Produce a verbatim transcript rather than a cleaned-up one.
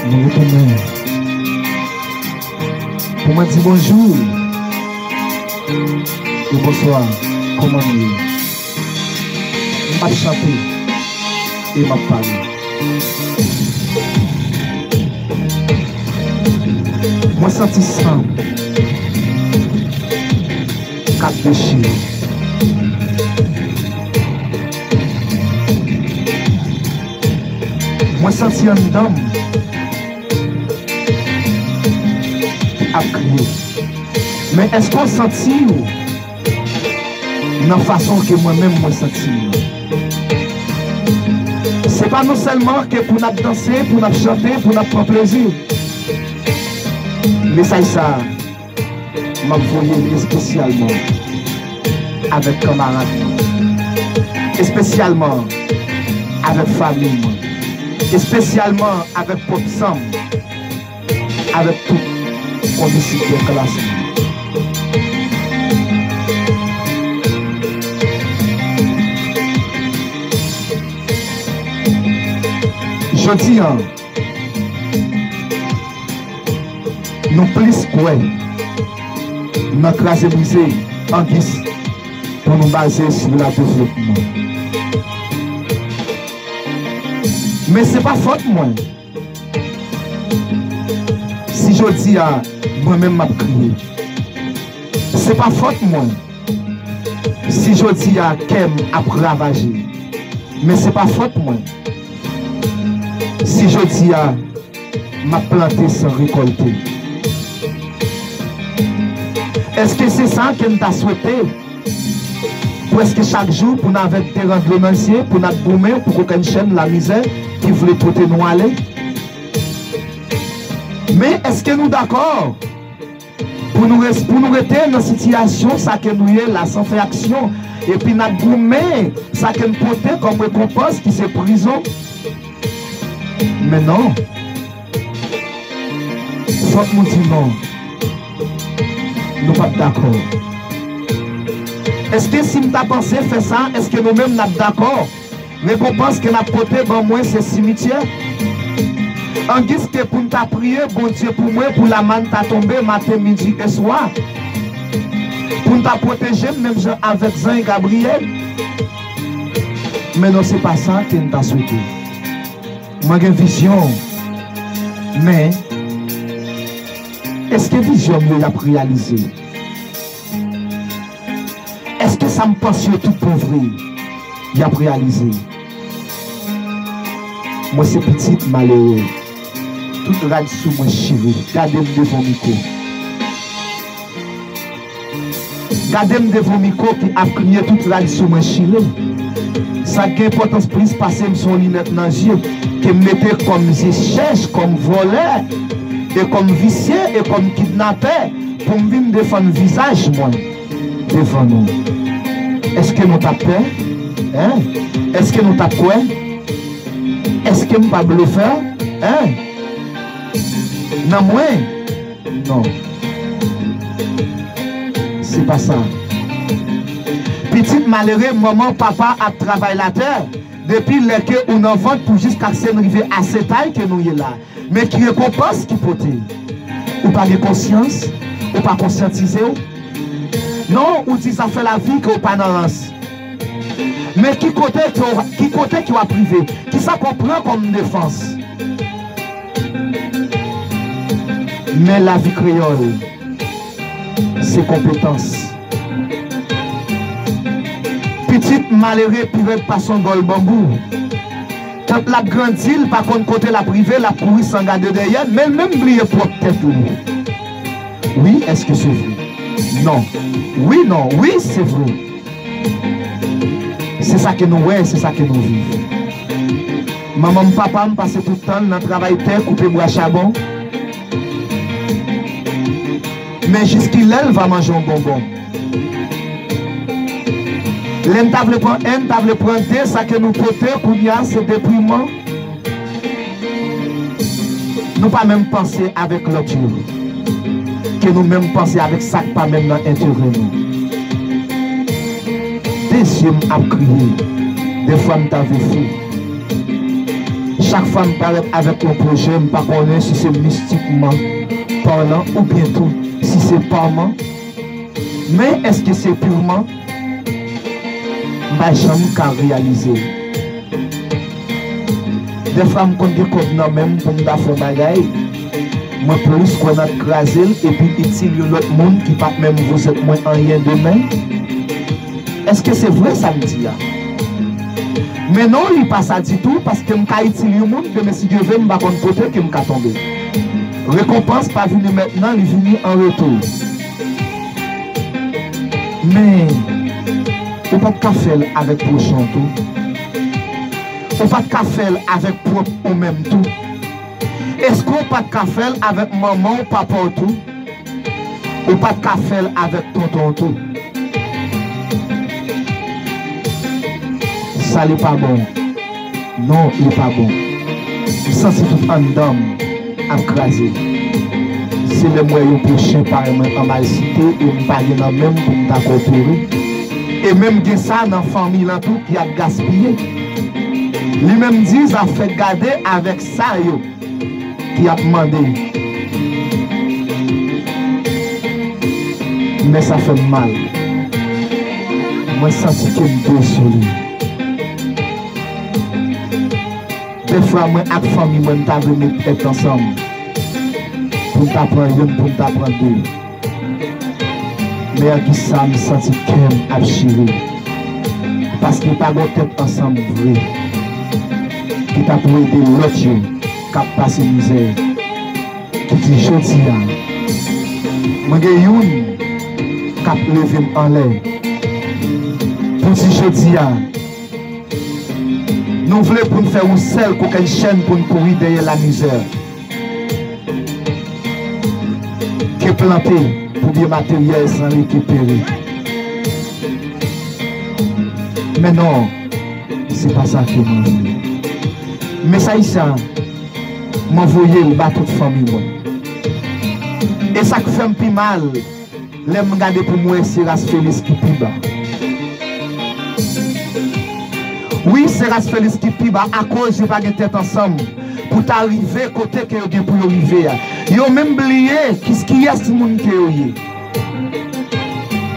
Nou retounen pou mwen di bonjou e bonswa. Kòman nou ye? M ap chante e m ap pale. Mwen santi san k ap dechire. Mwen santi anndan m ap kriye. Men èske w santi w nan fason ke mwen menm mwen santi m nan? Se pa non sèlman ke pou n ap danse, pou n ap chante, pou n ap pran plezi. Mesaj sa a, m ap voye l espesyalman avèk kanmarad mwen, espesyalman avèk fanmi mwen, espesyalman avèk pwòp san m, avèk tout kondisip de klas mwen. Jodi a, nou plis kwè nan kraze brize angis pou nou baze sou la devlopman. Men se pa fòt mwen si jodi a mwen menm m ap kriye. Se pa fòt mwen si jodi a kè m ap ravaje. Men se pa fòt mwen si jodi a m ap plante san rekòlte. Èske se sa ke n ta swete? Prèske chak jou pou n avèk de ran dlo nan zye, pou n ap goumen pou kokennchenn lamizè ki vle pote nou ale. Men èske nou dakò pou nou res-, pou nou rete nan sitiyasyon sa ke nou ye la san fè aksyon, epi n ap goumen sa ke n pote kòm rekonpans ki se prizon? Men non. Fòk nou di non. Nou p ap dakò. Èske si m ta panse fè sa, èske nou menm n ap dakò? Rekonpans ke n ap pote ban mwen se simityè. Angiske pou n ta priye Bondye pou mwen, pou lamann ta tonbe maten, midi e swa, pou n ta pwoteje m menm jan avèk zanj Gabriyèl. Men non, se pa sa ke n ta swete. Mwen gen vizyon, men èske vizyon m yo y ap reyalize? Èske sa m panse yo tout bon vre, y ap reyalize? Mwen se pitit malere. Tout rad sou mwen chire. Gade m devan mikwo. Gade m devan mikwo ki ap kriye tout rad sou mwen chire. Sa k gen enpòtans plis pase m se yon linèt nan zye ke m mete kòm zye chèch, kòm vòlè, e kòm visye, e kòm kidnapè pou m vin defann vizaj mwen devan nou. Èske nou t ap pè? Hein? Èske nou t ap kwè? Èske m pa blofè? Hein? Nan mwen? Non. Se pa sa. Pitit malere, manman, papa ap travay latè depi lè ke ou nan vant pou jiskaske n rive a se tay ke nou ye la. Men ki rekonpans ki pote? Ou pa gen konsyans? Ou pa konsyantize w? Non, ou di zafè lavi ke w pa nan rans. Men ki kote ke w, ki kote ke w ap rive? Kisa ke w pran kòm defans? Men lavi kreyòl, se konpetans. Pitit malere pi rèd pase yon gòl banbou. Tant l ap grandi, l pa konn kote l ap rive, l ap kouri san gade dèyè l, men l menm bliye pwòp tèt li. Wi, èske se vre? Non. Wi, non. Wi, se vre. Se sa ke nou wè, se sa ke nou viv. Manman m, papa m pase tout tan l nan travay tè, koupe bwa chabon. Men jiskilè l va manje yon bonbon? Lè n ta vle pran en, n ta vle pran de, sa ke nou pote kounye a se depriman. Nou pa menm panse avèk lòt yo. Ke nou menm panse avèk sa k pa menm nan enterè nou. De zye m ap kriye. Dèfwa m ta vle fou. Chak fwa m parèt avèk yon pwojè, m pa konnen si se mistikman palan oubyen tou si se paman. Men èske se pirman? M pa janm ka reyalize l. Dèfwa m konn gen kòb nan men m pou m ta fè yon bagay, mwen plis kwè nan kraze l epi itil yon lòt moun ki p ap menm vo zèt mwen anyen demen. Èske se vre sa m di a? Men non, li pa sa ditou, paske m ka itil yon moun, demen si Dye vle, m pa konn kote ke m ka tonbe. Rekonpans pa vini mentnan, li vini an retou. Men, ou pa t ka fè l avèk pwochen w tou? Ou pa t ka fè l avèk pwòp ou menm tou? Èske w pa t ka fè l avèk manman w, papa w tou? Ou pa t ka fè l avèk tonton w tou? Sa li pa bon. Non, li pa bon. M santi tout anndan m ap kraze. Se lè m wè yon pwochen parèy mwen an malsite e m pa gen nan men m pou m ta kòpore. E menm gen sa nan fanmi lan tou ki ap gaspiye. Li menm di zafè gade avèk sa yo ki ap mande. Men sa fè m mal. Mwen santi ke m dezole. Dèfwa mwen ak fanmi mwen, n ta vle met tèt ansanm pou n ta pran youn, pou n ta pran de. Men an kisa m santi kè m ap chire? Paske pa gon tèt ansanm vre ki ta pou ede lòt yo k ap pase mizè. Pou di jodi a, mwen gen youn k ap leve m anlè. Pou di jodi a, nou vle pou n fè yon sèl kokennchenn pou n kouri dèyè lamizè. Ke plante pou byen materyèl san rekipere. Men non, se pa sa ke mwen vle. Mesaj sa, mwen voye l ba tout fanmi mwen. E sa k fè m pi mal, lè m gade pou m wè se ras Felis ki pi ba. Wi, se ras Felis ki pi ba akoz yo pa gen tèt ansanm pou ta rive kote ke yo gen pou yo rive a. Yo menm bliye ki, kiyès moun ke yo ye.